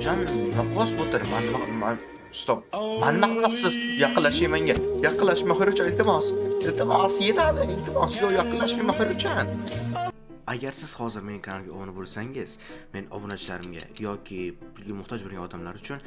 Jon, nima qilyapsiz bu yerda? Man nima man Стоп. Man nima qilmoqchisiz? Yaqinlashmang menga. Yaqinlashma, Mahirochan, iltimos. Iltimos, yetadi, iltimos. Yo'q, yaqinlashmang, Mahirochan. Agar siz hozir mening kanalimga obuna bo'lsangiz, men obunachilarimga yoki pulga muhtoj bo'lgan odamlar uchun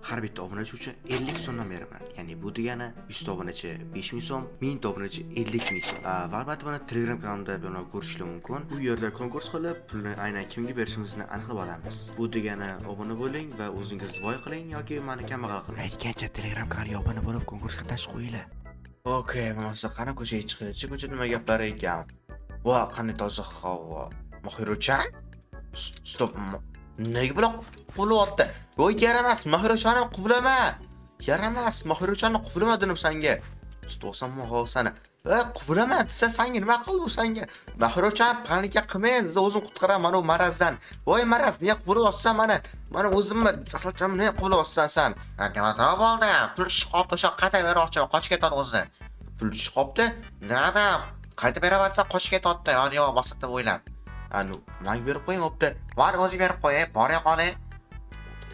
har bitta obunachi uchun 50 so'mdan beraman. Ya'ni bu degani 100 ta obunachi 5000 so'm, 1000 ta obunachi 50 ming so'm. Va albatta buni Telegram kanalimda bemalol ko'rishingiz mumkin. U yerda konkurs qilib, pulni aynan kimga berishimizni aniqlab olamiz. Bu degani obuna bo'ling va o'zingiz boy qiling yoki meni kambag'al qiling. Aytgancha Telegram kanaliga obuna bo'lib konkursga qatnashib qo'yinglar. Okey, bo'lmasa qani ko'chaga chiqaychi, ko'chada nima gaplar ekan? Va qanday toza havo. Mahirochan? Стоп. Nega bular quvlayapti? Voy, yaramas, Mahirochani quvlama. Yaramas, Mahirochani quvlama dedim senga. 190 hozir. E, quvlama desa senga nima qildi bu senga? Mahirochan, паника qilmang, sizni o'zim qutqaraman mana bu marazdan. Voy maraz, nega quvlayapsan mana? Mana o'zimni asalchamni nega quvlayapsan san? Ha, nima bo'ldi? Pul tushib qolibdi, o'sha qaytarib bermoqchiman, qochib ketadi o'zi. Pul tushib qolibdi? Nada? Qaytib beraman desa qochib ketyapti. Yo'q, yo'q, maqsadda o'ylab. Anu, menga berib qo'ying, bo'pti. Bor, o'zi berib qo'yay, bora qoling.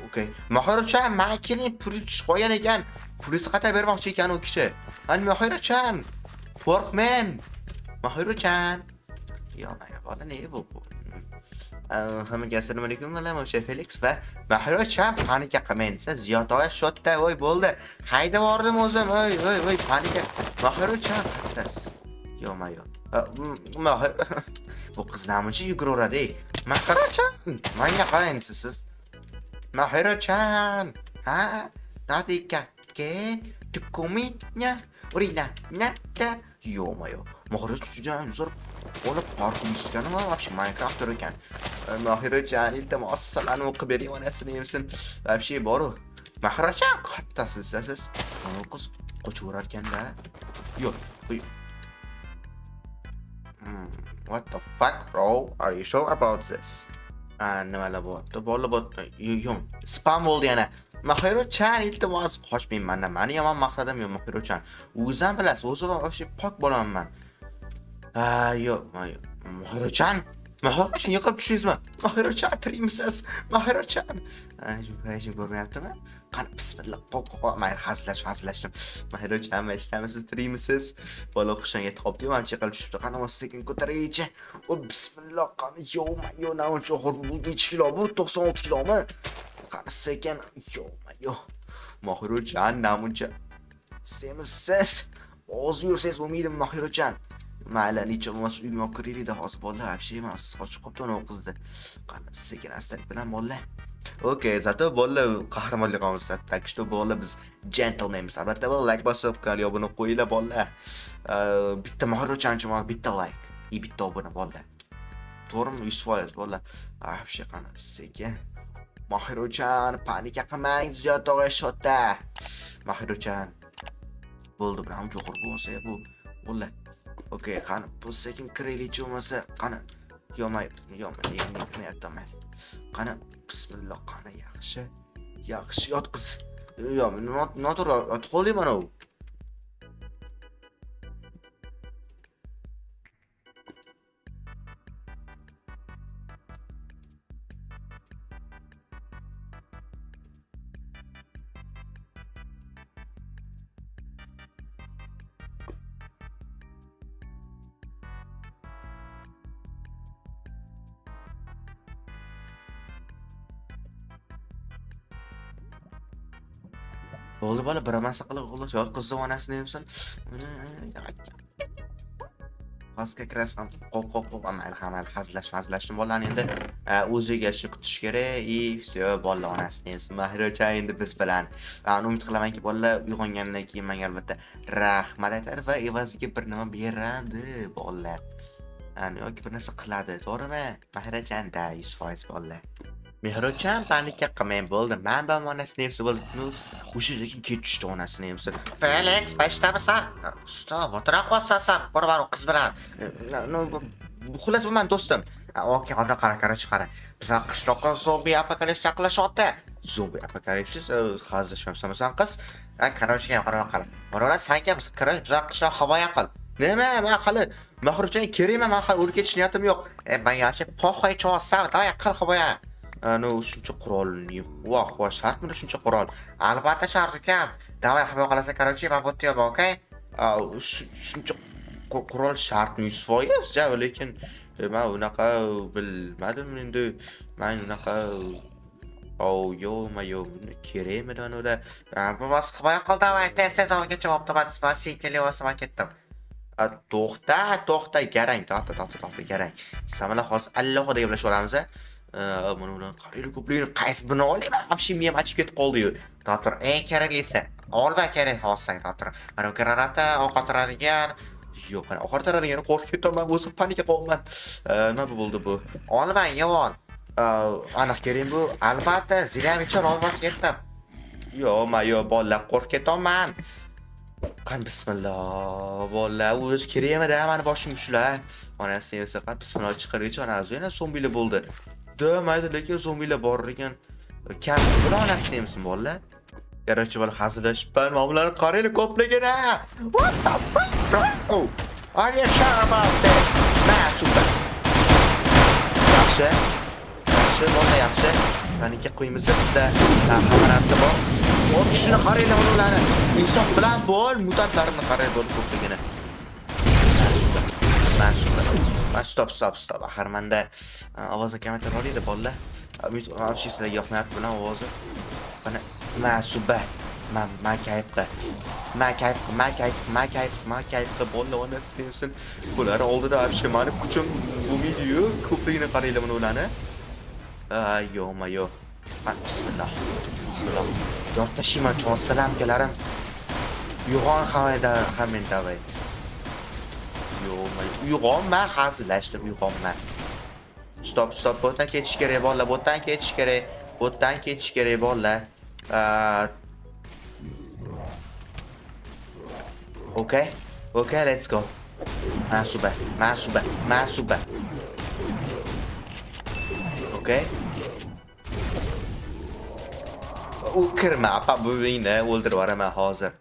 Okey. Mahirochan, men keling, pul tushib qolgan ekan. Pulisi qaytarib bermoqchi ekan u kishi. Ani Mahirochan, qo'rqmang. Mahirochan. Yo, maya bola ne bu? Hammaga assalomu alaykum, mana o'sha Felix va Mahirochan паника qilmang desa, Ziyod aka shotda, voy bo'ldi. Haydab yubordim o'zim, voy, voy, voy, паника. Mahirochan, qayersiz? Yo-mayo. Mahir bu qiz namuncha yuguraveradi, ey. Mahirochan, menga qarang siz. Mahirochan, ha? Dadika ke tukuminya urina nata. Yo-mayo. Mahirochan juda zo'r olib parkur yuzganimi вообще Minecraft ekan. Mahirochan, iltimos, sizlarni o'qib bering, onasini yemsin. Вообще boru. Mahirochan, qattasiz siz. Mana u qiz qochaverar ekanda. Yo'q. What the fuck, bro? Are you sure about this? Nimalar bo'lyapti? Bola bot yo'q. Spam bo'ldi yana. Mahirochan, iltimos, qochmang mandan. Mani yomon maqsadim yo'q, Mahirochan. O'zingiz ham bilasiz, o'zim вообще pok bo'laman. Ha, yo'q, Mahirochan. Mahirochan, yiqilib tushdingizmi? Mahirochan, tirikmisiz? Mahirochan. Hech kim ko'rmayaptimi? Qani, bismillah, qo'l qo'l, mayli, hazillashib, hazillashdim. Mahirochan, eshitamisiz, tirikmisiz? Bola hushdan yetib qolibdi-yu, manimcha yiqilib tushibdi. Qani, o'zi sekin ko'taraychi. O, bismillah, qani, yo'q, yo'q, namuncha og'ir bu necha kilo bu? 96 kilomi? Qani, sekin, yo'q, yo'q. Mahirochan, namuncha semizsiz. Hozir yursangiz bo'lmaydi, Mahirochan. Mayli, necha bo'lmasa uyga olib kiraylik-da hozir bolalar, вообще emas, qochib qolibdi anavi qizni. Qani, sekin astalik bilan bolalar. Okey, зато bolalar qahramonlik qilamiz. Так что bolalar biz gentlemanmiz. Albatta, like bosib, kanalga obuna qo'yinglar bolalar. Bitta Mahirochan uchun bitta like, и bitta obuna bolalar. To'g'rimi? 100% bolalar. Вообще qani, sekin. Mahirochan, паника qilmang, Ziyod tog'a shotda. Mahirochan. Bo'ldi, bilan jo'xor bo'lmasa bu. Bolalar. Okey, qani, bu sekin kiraylikchi bo'lmasa, qani. Yomay, yomay, endi kirmayapti, mayli. Qani, bismillah, qani, yaxshi. Yaxshi, yotqiz. Yo'q, noto'g'ri yotib qoldik mana u. Bo'ldi bola, bir masa qilib xolos yotqizib onasini yemsin. Pastga kirasan, qo'l qo'l qo'l, mayli, ha, mayli, hazillashib, hazillashdim bolani endi o'ziga shu kutish kerak и всё, bola onasini yemsin. Mahirochan endi biz bilan. Man umid qilamanki, bolalar uyg'ongandan keyin menga albatta rahmat aytadi va evaziga bir nima beradi bolalar. Ya'ni yoki bir narsa qiladi, to'g'rimi? Mahirochan da 100% bolalar. Mehrochan, паника qilmang, bo'ldi. Man bilan onasini yemsin bo'ldi. Ну, o'sha lekin kech tushdi onasini yemsin. Felix, pashtamisan? Стоп, o'tira qolsan san, bor bor qiz bilan. Ну, bu xullas bu mani do'stim. Okey, qara, qara, короче, qara. Bizlar qishloqqa zombi apokalipsis yaqinlashyapti. Zombi apokalipsis, hazillashmayapsan qiz. Короче, qara, qara. Bora, san kim? Короче, bizlar qishloq himoya qil. Nima, man hali Mahirochan kerakman, man hali o'lib ketish niyatim yo'q. E, man yaxshi похуй chavotsan, давай qil himoya. Anu shuncha qurol, voh, voh, shartmi shuncha qurol? Albatta shart ukam. Давай, himoya qilasan, короче, men bu yerda yo'qman, okey? Shuncha qurol shartmi 100%, ja, lekin men unaqa bilmadim endi. Men unaqa. Oh, yo, buni kerakmidi mana ular? Bo'lmasa himoya qil, давай, tez tez ovgacha olib sen kelyapsan, man ketdim. To'xta, to'xta, garang, to'xta, to'xta, to'xta, garang. Sen bilan hozir alohida gaplashib olamiz. Mana ularni qaranglar ko'pligini, qaysi birini olayman? Вообще miyam achib ketib qoldi-yu. Doktor, eng keraklisi. Olma kerak hozir, doktor. Mana bu granata, ovqat turadigan. Yo'q, mana ovqat turadigan qo'rqib ketaman, o'zim паника qilyapman. Nima bu bo'ldi bu? Olmang, yovon. Aniq kerak bu. Albatta, zilam uchun olmas ketdim. Yo'q, ma yo'q, bolalar, qo'rqib ketaman. Qani bismillah, bolalar, o'zi kerak emadi mani boshimga shular. Onasi esa qani bismillah chiqargach, ana yana zombilar bo'ldi. Mayli, lekin zombilar bor ekan. Kam bular onasi demisin bolalar? Короче, bola hazillashibman. Mana bularni qaranglar ko'pligini. What the fuck, bro? Are you sure about this? Ma, super. Yaxshi. Yaxshi, bola yaxshi. Паника qo'ymiz bizda. Hamma narsa bor. Otishini qaranglar mana ularni. Insof bilan bo'l, mutantlarimni qarang bo'l ko'pligini. Man super. Man stop, stop, stop. Axir menda ovozni kamaytira olaydi bolalar. Вообще sizlarga yoqmayapti bilan ovozi. Mana ma suba. Ma ma kayf qil. Ma kayf qil, ma kayf, ma kayf, ma kayf qil bolalar onasi desin. Bular oldida вообще mani kuchim bo'lmaydi-yu. Ko'pligini qaranglar mana ularni. Ay, yo'qma, yo'q. Bismillah. Bismillah. Yortashiyman, chonsalam ukalarim. Uyg'on hamda hammang давай. Yo'qma, uyg'onma, hazillashdim, uyg'onma. Stop, stop, bu yerdan ketish kerak bolalar, bu yerdan ketish kerak. Bu yerdan ketish kerak bolalar. Okay. Okay, let's go. Masuba, masuba, masuba. Okay. U kirma, apa buvingni o'ldirib yuboraman hozir.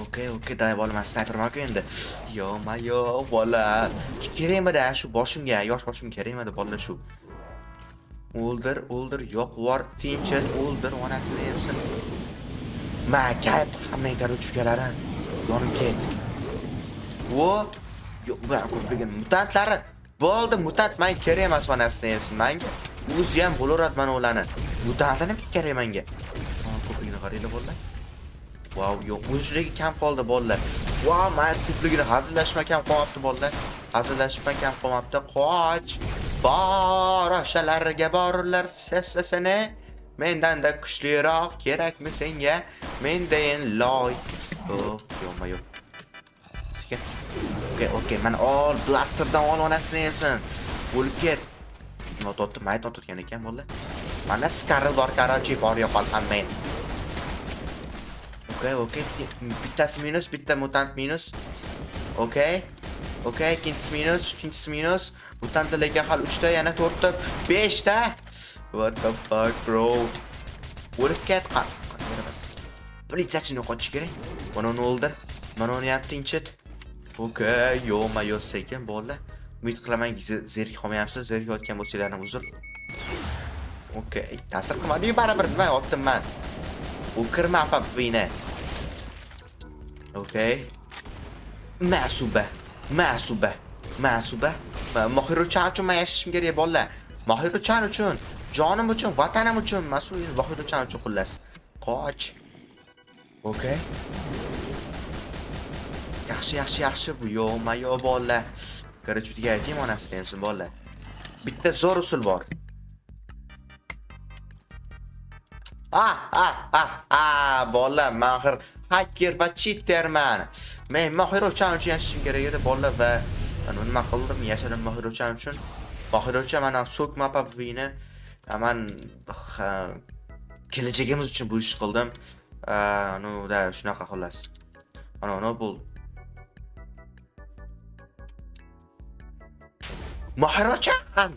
Okay, okay, давай bola, man snayper endi. Yo, ma yo, bola. Kerakmidi shu boshimga, yosh boshimga kerakmidi bolalar shu. O'ldir, o'ldir, yo'q, vor, tinchit, o'ldir, onasini emsin. Ma, kayf hammang короче ukalarim. Yonib ket. Vo, yo'q, bu ko'pligini mutantlari. Bo'ldi, mutant menga kerak emas onasini emsin menga. O'zi ham bo'laveradi mana ularni. Mutantlar nima kerak menga? Ko'pligini qaranglar bolalar. Wow, yo'q, o'zligi kam qoldi bolalar. Wow, men ko'pligini hazillashma kam qolmabdi bolalar. Hazillashma kam qolmabdi. Qoch. Bor, oshalarga borlar sesini. Mendan-da kuchliroq kerakmi senga? Mendayin loy. Oh, yo'qma yo'q. Sekin. Okey, okey, mana ol, blasterdan ol onasini yesin. O'lib ket. Nima otdi? Mayt otgan ekan bolalar. Mana Skarl bor, короче, bor yo'qol hammang. Okey, okey. Bittasi minus, bitta mutant minus. Okey. Okey, ikkinchisi minus, uchinchisi minus. Mutantlar lekin hali 3 ta, yana 4 ta, 5 ta. What the fuck, bro? O'lib ket. Politsiyachini yo'qotish kerak. Mana uni o'ldir. Mana uni ham tinchit. Okey, yo'qma, yo'q sekin bolalar. Umid qilamanki, zerikib qolmayapsiz. Zerikayotgan bo'lsanglar ham uzr. Okey, ta'sir qilmadi-yu baribir nima otdim man. O'kirma apa buvingni. Okey. Masuba. Masuba. Masuba. Mohiruchan uchun men yashashim kerak bolalar. Mohiruchan uchun, jonim uchun, vatanim uchun, mas'ul Mohiruchan uchun xullas. Qoch. Okey. Yaxshi, yaxshi, yaxshi bu yo'qma yo'q bolalar. Короче, bittaga aytaymi onasini emsin bolalar. Bitta zo'r usul bor. Ah, ah, ah, ah, bolalar, men axir hacker va cheaterman. Men Mohiruchan uchun yashashim kerak edi bolalar va mana nima qildim? Yashadim Mohiruchan uchun. Mohiruchan mana so'kma buvingni. Man kelajagimiz uchun bu ishni qildim. Ну, да, shunaqa xullas. Mana uni bu Mohiruchan.